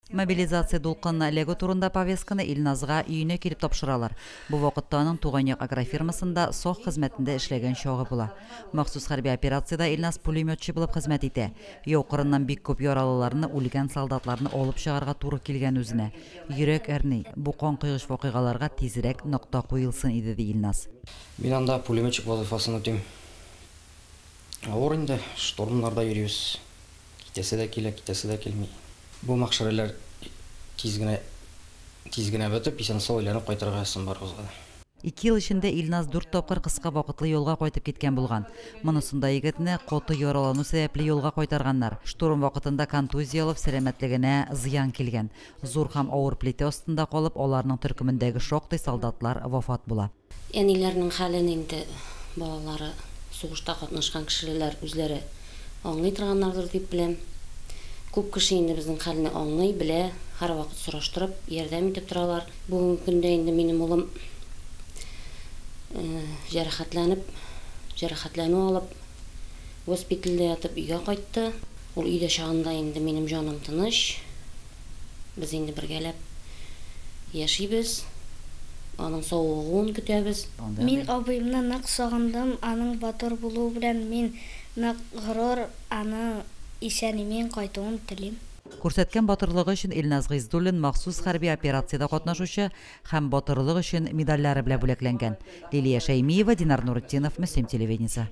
Мобилизация дулкынына эләгү турында повестканы Илназга өенә килеп тапшыралар. Бу вакытта аның туган як агрофирмасында сак хезмәтендә эшләгән чагы була. Махсус хәрби операциядә Илназ пулеметчы булып хезмәт итә. Яу кырыннан бик күп яралыларны, үлгән солдатларны алып чыгарга туры килгән үзенә. Йөрәк әрни, бу канкойгыч вакыйгаларга тизрәк нокта куелсын иде, ди Илназ. Мин анда пулеметчик вазыйфасын үтим. Авыр инде, штурмнарда йөрибез. Китәсе дә килә, китәсе дә килми. Бу мәхшәрәләр тиз генә тиз генә бетеп, исән-сау әйләнеп кайтырга язсын барыбызга да. 2 ел эчендә Илназ 4 тапкыр кыска вакытлы ялга кайтып киткән булган. Монысында егетне каты яралану сәбәпле ялга кайтарганнар. Штурм вакытында контузия алып, сәламәтлегенә зыян килгән. Зур һәм авыр плитә астында калып, аларның төркемендәге шактый солдатлар вафат була. Әниләрнең хәлен инде балалары сугышта катнашкан кешеләр үзләре аңлый торганнардыр дип беләм. Күп кеше инде безнең хәлне аңлый, белә, һәрвакыт сораштырып, ярдәм итеп торалар. Бүгенге көндә инде минем улым җәрәхәтләнеп, җәрәхәтләнү алып, госпитальдә ятып өйгә кайтты. Ул өйдә чагында инде минем җаным тыныч. Без инде бергәләп яшибез. Аның савыгуын көтәбез. Мин абыемны нык сагындым, аның батыр булуы белән мин нык горур, аның исән-имин кайтуын телим. Күрсәткән батырлыгы өчен Илназ Гыйздуллин махсус хәрби операциядә катнашучы һәм батырлык өчен медальләре белән бүләкләнгән. Лилия Шәймиева, Динар Нуретдинов, Мөслим телевидениесе.